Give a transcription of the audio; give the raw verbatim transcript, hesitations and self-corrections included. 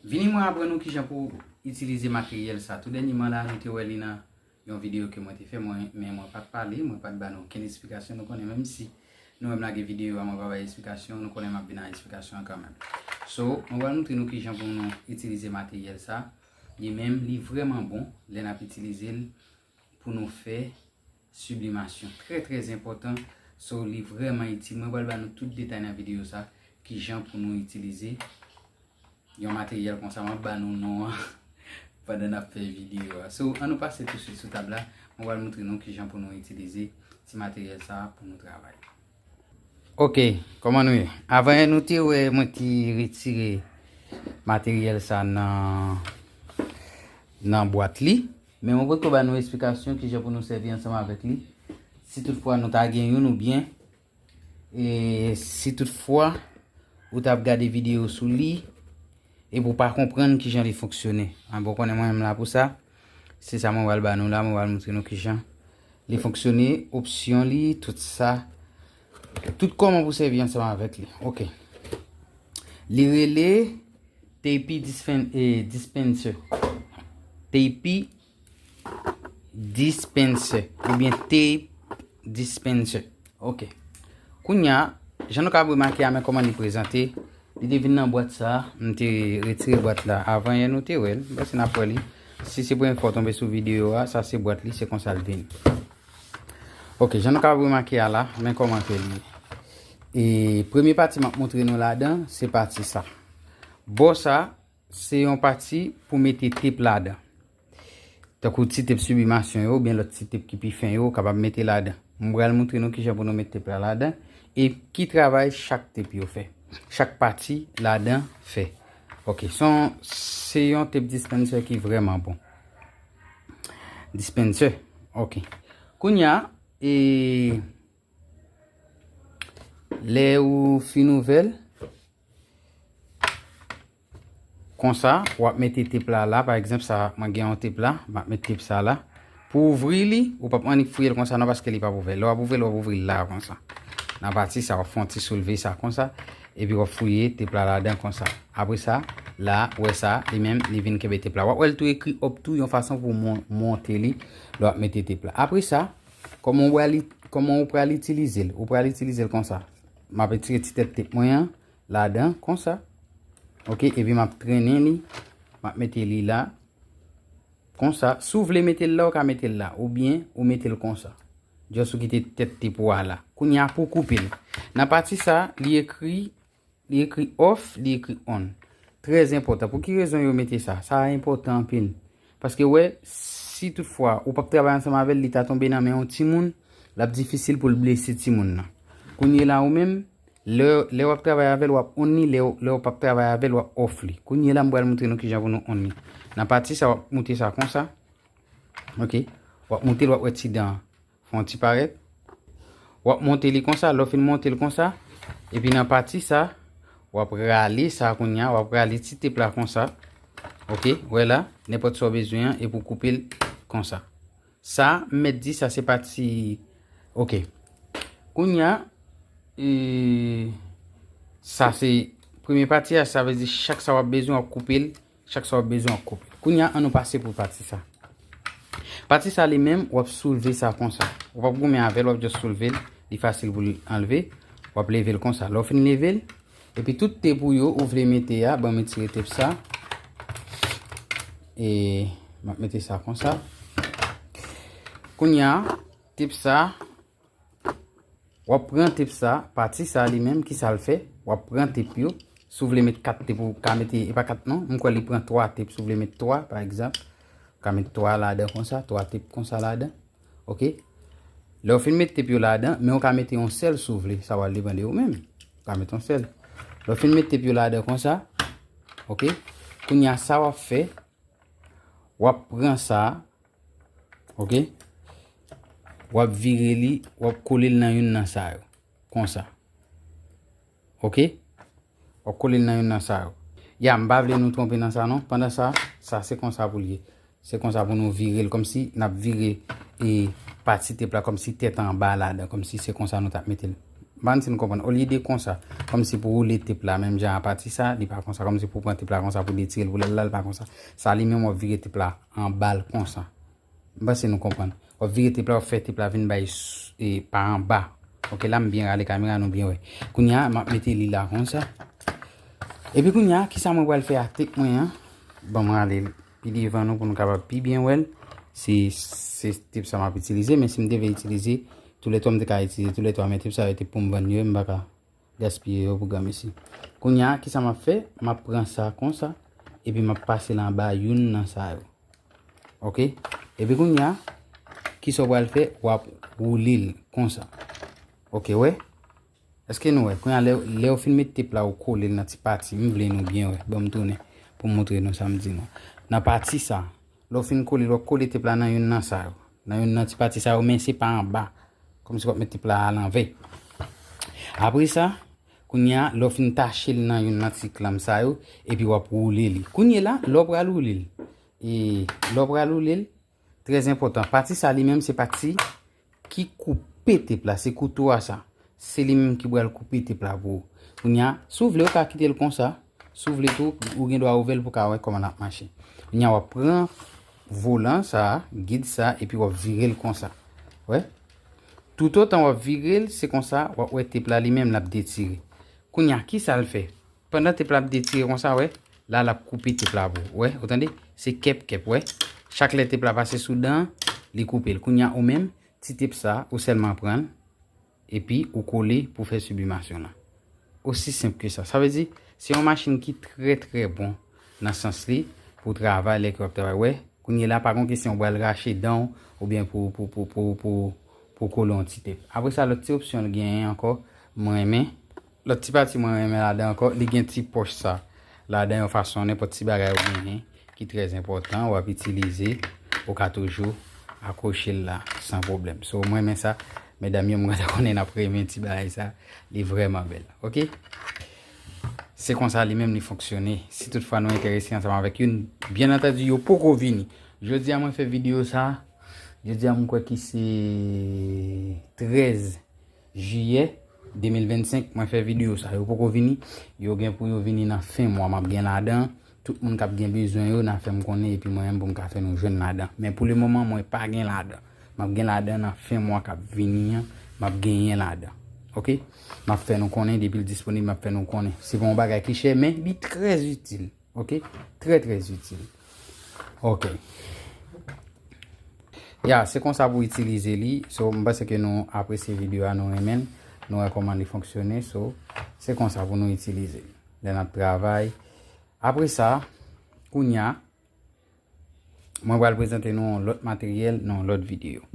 Vini mwen aprann nou kijan pou itilize materyèl sa. Tou dènyèman la, nou te wè li nan yon videyo ke mwen te fè, mwen, men mwen pa t pale, mwen pa t ba nou okenn esplikasyon. Nou konnen, menm si nou wè m lage videyo a, mwen pa bay esplikasyon, nou konnen m ap vin ak esplikasyon an kanmenm. So, mwen pral montre nou kijan pou nou itilize materyèl sa. Li menm, li vrèman bon lè n ap itilize l pou nou fè siblimasyon. Trè, trè enpòtan. So, li vrèman itil. Mwen pral ba nou tout detay nan videyo sa, kijan pou nou itilize yon materyèl konsa. Mwen ba nou non an pandan n ap fè videyo a. So, ann nou pase touswit sou tab la. Mwen pral montre nou kijan pou nou itilize ti materyèl sa pou nou travay. Ok, kòman nou ye? Avan yè nou te wè mwen te retire materyèl sa nan, nan bwat li. Men mwen potko ba nou esplikasyon kijan pou nou sèvi ansanm avèk li. Si toutfwa nou ta gen youn oubyen, e si toutfwa ou t ap gade videyo sou li, epi w pa konprann kijan li fonksyone. An, bon, konnen mwen menm la pou sa. Se sa mwen pral ba nou la, mwen pral montre nou kijan li fonksyone, opsyon li, tout sa. Tout kòman pou sèvi ansanm avèk li. Ok. Li rele Tape dispen, e, dispenser. Tape dispenser. Oubyen tape dispenser. Ok. Kounye a, jan nou ka remake a, men kòman li prezante. Li te vin nan bwat sa, m te retire bwat la. Avan yè nou te wè l, m panse n ap wè li. Si se premye fwa w tonbe sou videyo a, sa se bwat li, se konsa l vin. Ok, jan nou ka remake a la, men kòman ke li ye. E premye pati m ap montre nou ladan, se pati sa. Bò sa, se yon pati pou mete tep ladan. Tankou ti tep siblimasyon yo, oubyen lòt ti tep ki pi fen yo, ou kapab mete ladan. Mwen pral montre nou kijan pou nou met tep la ladan, e ki travay chak tep yo fè. Chak pati ladan fè. Ok, se yon, se yon tep dispenser ki vrèman bon. Dispenser, ok. Kounye a, e lè ou fin ouvè l, konsa, w ap mete tep la la, pa egzanp, sa, mwen gen yon tep la, m ap met tep sa la. Pou ouvri li, ou p ap annik fouye l konsa non, paske li p ap ouvè. Lè w ap ouvri l, w ap ouvri l la konsa. Nan pati sa, w ap fè yon ti soulve sa konsa, epi w ap fouye tep la ladan konsa. Apre sa, la, ou wè sa, li menm, li vin kenbe tep la. W ap wè l tou ekri up tou yon fason pou mon-, monte li, lè w ap mete tep la. Apre sa, kòman w pral, kòman w pral itilize l? Ou pral itilize l konsa. M ap retire ti tèt tep mwen an ladan, konsa. Ok, epi m ap trennen li. M ap mete li la. Konsa. Si w vle mete l la, ou ka mete l la. Oubyen, ou mete l konsa. Just ou kite tèt tep ou a la. Kounye a pou koupe l. Nan pati sa, li ekri, li ekri off, li ekri on. Trè enpòtan. Pou ki rezon yo mete sa? Sa enpòtan anpil. Paske, wè, si toutfwa ou p ap travay ansanm avè l, li ta tonbe nan men yon timoun, l ap difisil pou l blese timoun nan. Kounye la, ou menm, lè, lè w ap travay avè l, w ap on li, lè, lè w p ap travay avè l, w ap off li. Kounye la, m pral montre nou kijan pou nou on li. Nan pati sa, w ap moute sa konsa. Ok. W ap moute l, w ap wè ti dan an. Fè yon ti parèt. W ap monte li konsa, lè w fin monte l konsa, epi nan pati sa, w ap rale sa kounye a, w ap rale ti tep la konsa. Ok, wè la, nenpòt sa w bezwen an, epi w koupe l konsa. Sa, m mèt di, sa se pati, ok. Kounye a, e, sa se premye pati a, sa vle di chak sa w ap bezwen, w ap koupe l. Chak sa w ap bezwen, w ap koupe. Kounye a, ann nou pase pou pati sa. Pati sa li menm, w ap soulve sa konsa. Ou p ap goumen avè l, w ap just soulve l. Li fasil pou l anlve. W ap leve l konsa. Lè w fin leve l, epi tout tep ou yo ou vle mete a, ban m retire tep sa. E m ap mete sa konsa. Kounye a, tep sa, w ap pran tep sa, pati sa li menm, ki sa l fè? W ap pran tep yo. Si w vle met kat tep, ou ka mete, e pa kat non, m kwè li pran twa tep, si w vle met twa, pa egzanp. Ou ka met twa ladan konsa, twa tep konsa ladan. Ok? Lè w fin met tep yo ladan, men w ka mete yon sèl si w vle, sa pral depann de ou menm. Ou ka met yon sèl. Lè w fin met tep yo ladan konsa, ok? Kounye a sa w ap fè, w ap pran sa, ok? W ap vire li, w ap kole l nan youn nan sa yo. Konsa. Ok? W ap kole l nan youn nan sa yo. Ya, m pa vle nou twonpe nan sa non. Pandan sa, sa se konsa pou l ye. Se konsa pou nou vire l. Kòmsi n ap vire, e, pati tep la, kòmsi tèt anba ladan. Kòmsi se konsa nou t ap mete l. M pa konn si nou konprann. Olye de konsa, kòmsi pou woule tep la, menm jan a pati sa, li pa konsa. Kòmsi pou pran tep la konsa pou detire l, pou lè l la, li pa konsa. Sa li menm w ap vire tep la anba l konsa. M panse nou konprann. W ap vire tep la, w ap fè tep la vin bay s- e, pa anba. Ok, la m byen rale kamera, nou byen wè. Kounye a, m ap mete li la konsa. Epi kounye a, kisa mwen pral fè a tep mwen an? Ban m rale l pi devan nou pou nou kapab pi byen wè l. Se, se tep sa m ap itilize, men si m te vle itilize toulètwa, m te ka itilize toulètwa, men tep sa yo te pou m vann yo, m pa ka gaspiye yo pou granmesi. Kounye a, kisa m ap fè? M ap pran sa konsa, epi m ap pase l anba youn nan sa yo. Ok? Epi kounye a, kisa w pral fè? W ap woule l konsa. Ok, wè? Èske nou wè? Kounye a, lè, lè w fin met tep la, ou kole l nan ti pati. M vle nou byen wè. Ban m tounen pou m montre nou sa m di nou. Nan pati sa, lè w fin kole l, w ap kole tep la nan youn nan sa yo. Nan youn nan ti pati sa yo, men se pa anba. Kòmsi w ap met tep la alanvè. Apre sa, kounye a, lè w fin tache l nan youn nan ti klanm sa yo, epi w ap woule li. Kounye la, lè w pral woule l, e lè w pral woule l, trè enpòtan, pati sa li menm se pati ki koupe tep la, se kouto a sa. Se li menm ki pral koupe tep la pou ou. Kounye a, si w vle, ou ka kite l konsa. Si w vle tou, ou gen dwa ouvè l pou w ka wè kòman l ap mache. Kounye a, w ap pran volan sa, gid sa, epi w ap vire l konsa. Wè? Toutotan w ap vire l, se konsa, w ap wè tep la li menm l ap detire. Kounye a, kisa l fè? Pandan tep la ap detire konsa, wè, la l ap koupe tep la pou ou. Wè, ou tande? Se kèp kèp, wè. Chak lè tep la pase sou dan, li koupe l. Kounye a, ou menm, ti tep sa, ou sèlman pran l, epi ou kole pou fè siblimasyon la. Osi senp ke sa. Sa vle di, se yon machin ki trè, trè bon nan sans li pou travay, lè ke w ap travay. Wè, kounye la, pa gon kesyon, ou pral rache dan w oubyen pou, pou, pou, pou, pou, pou kole yon ti tep. Apre sa, lòt ti opsyon l genyen ankò, mwen renmen. Lòt ti pati mwen renmen ladan ankò, li gen ti pòch sa. Ladan yon fason, nenpòt ti bagay ou genyen ki trè enpòtan, w ap itilize, ou ka toujou akwoche l la san pwoblèm. So, mwen renmen sa, medam yo, mwen kontan konnen n ap renmen ti bagay sa, li vrèman bèl. Ok? Se konsa li menm li fonksyone. Si toutfwa nou enterese ansanm avèk youn, byen antandi, yo poko vini. Jodi a mwen fè videyo sa, jodi a mwen kwè ki se trèz jiyè de mil vennsenk, mwen fè videyo sa. Yo poko vini, yo gen pou yo vini nan fen mwa, m ap gen ladan. Tout moun k ap gen bezwen yo, n a fè m konnen, epi mwen menm pou m ka fè nou jwenn ladan. Men pou le moman, mwen pa gen ladan. M ap gen ladan nan fen mwa k ap vini an, m ap genyen ladan. Ok? M ap fè nou konnen, depi l disponib, m ap fè nou konnen. Se pa yon bagay ki chè, men li trè itil. Ok? Trè, trè itil. Ok. Ya, se konsa pou itilize li. So, m panse ke nou apresye videyo a, nou renmen l. Nou wè kòman li fonksyone. So, se konsa pou nou itilize l. Lè n ap travay. Apre sa, kounye a, mwen pral prezante nou yon lòt materyèl nan yon lòt videyo.